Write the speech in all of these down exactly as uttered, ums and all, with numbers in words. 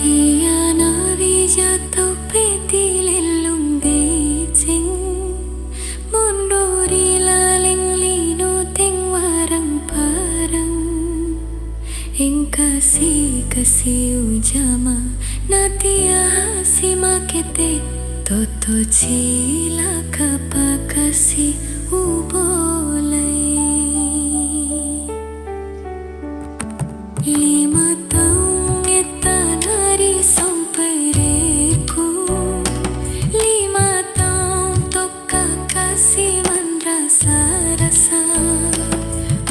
Iyana wija tau petti lellung deceng, monro ri laleng lino teng warang-parang. Engka sikasi ujama, natia simakete, toto cilaka pakasi ubolai. Lima taung ettana ri somperekku, lima taung tokka kasi manrasa-rasa.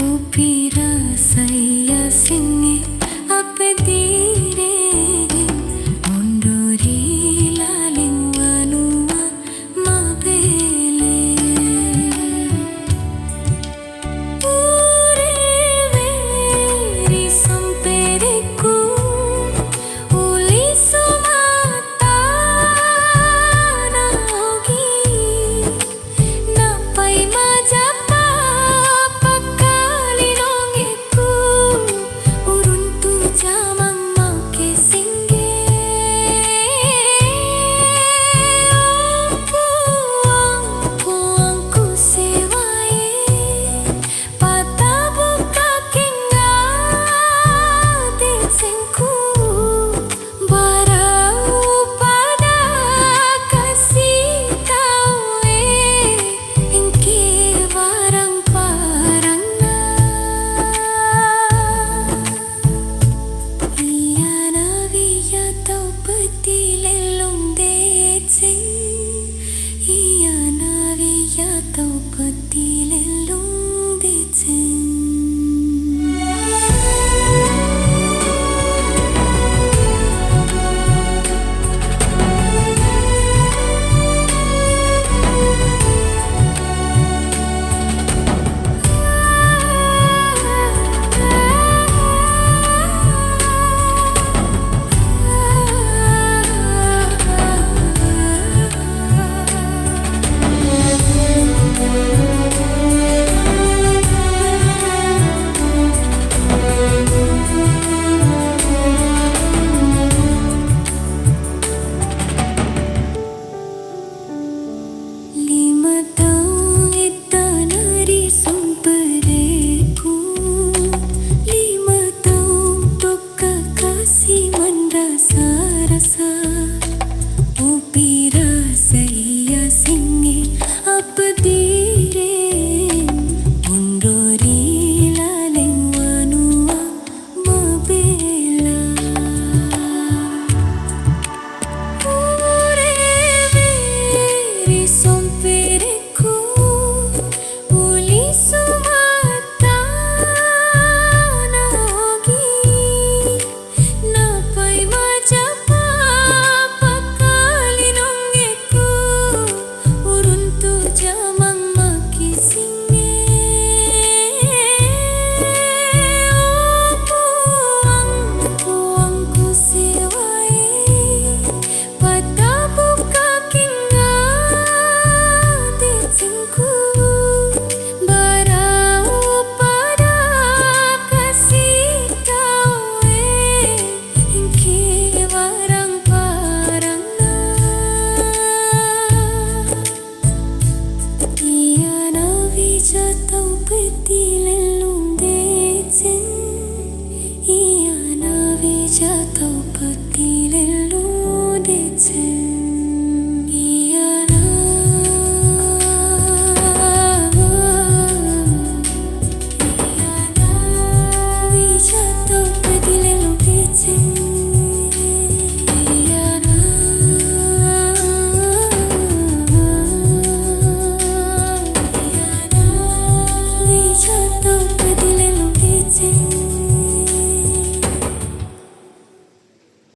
Upirasai asengnge appeddire, monro ri laleng wanua mabele. Urewe ri somperekku, ulisu mattana ogi. Nappai majappa pakkalinongekku, uruntu jamang makessingge. Oh Puang, Puangku sewai, patabukkakengnga decengku. Barau pada kasi tauwe, engke warang-parangna. Iyana wija tau petti lellung deceng, iyana wija tau petti lellung deceng. Lima taung ettana ri somperekku, lima taung tokka kasi manrasa-rasa. Upirasai asengnge appeddire, monro ri laleng wanua mabela. Urewe ri somperekku, ulisu mattana ogi. Nappai majappa pakkalinongekku, uruntu jamang makissingnge. Oh Puang, Puangku sewai, patabukkakengnga decengku. Barau pada kasi tauwe, engke warang-parangna. Iyana wija tau petti lellung deceng, iyana wija tau petti lellung deceng.